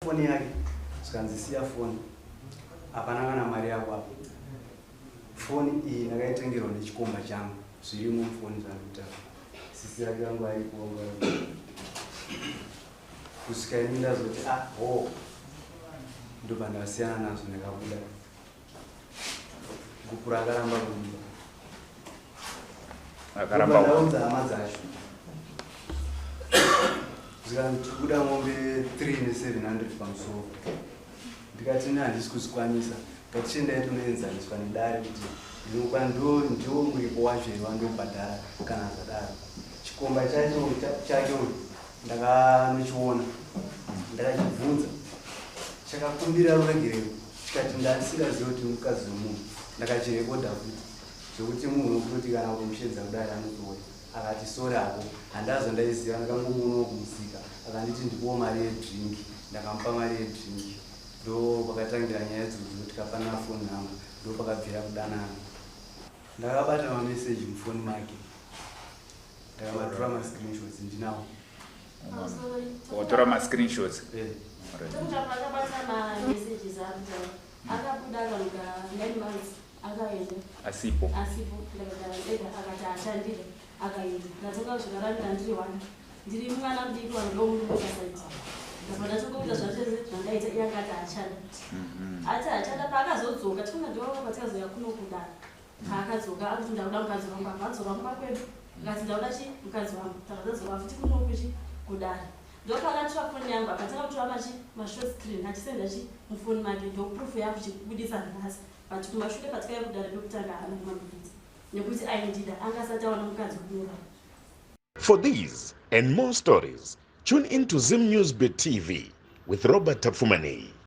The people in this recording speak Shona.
Foni yake zvikanzi siya foni, hapana kana mari yako apo. Foni iyi ndakaitengerwa nechikomba changu, zvirimo mufoni zvaari kutaura. Sisi yake vangu aripo kusvika ini ndazoti ah ho, ndobva ndasiyana nazvo, ndakabuda. Gupuro akaramba kundipa. Akaramba. Ndaudza hama dzacho, zvikanzi tikuda mombe 3 ne700 pamusoro. Ndikati ne handisi kuzvikwanisa, ngatichiendai tonoenzaniswa nedare kuti ndiwo muripo wacho here wandobhadhara. Kana zvadaro, chikomba chacho chake uyu ndakanochiona, ndakachibvunza, chakakumbira ruregerero, chikati ndandisingazivi kuti mukadzi wemunhu. Ndakachirekodha futi zvekuti munhu wekutoti kana kumushedza kudai anotouya. Akati sorry hako, handazo ndaiziva, ndakangomuonawo kumusika. Akanditi ndipowo mari yedrink, ndakamupa mari yedrink. Ndo pakatangira nyaya idzodzo, tikapanana phone number, ndo pakabvira kudanana. Ndakabata mameseji mufoni make, ndakamatora mascreenshots, ndinawo. Watora mascreenshots? Eh. Tokuti akabata mamessages akutaura, akabuda akamuka 9 months, akaenda. Asipo. Asipo. Ndakagara ndega, akati ashandira, akaenda. Ndatoka kusvika ndiri one, ndiri mwana mudiki wandomurume pasaidi. Ndabva ndatokuita zvachese zvandaita. Iye akati achada, ati achada. Paakazodzoka tikona ndiwava patikazoya kuno kudara, paakadzoka akuti ndakuda mukadzi wangu. Abva adzoka kumba kwedu, akati ndakuda chi mukadzi wangu. Takazadzoka futi kuno kuchi kudare, ndopakatora foni yangu, akatanga kutora machi mashort screen, achisenda chi mufoni make. Ndoproof yakuchibudisa nhasi. But kumashure patikauya kudare pekutanga, haana kumabudisa nekuti aindida, anga asati awana mukadzi wekumura. For these and more stories, tune in to Zim News Bit TV with Robert Tafumani.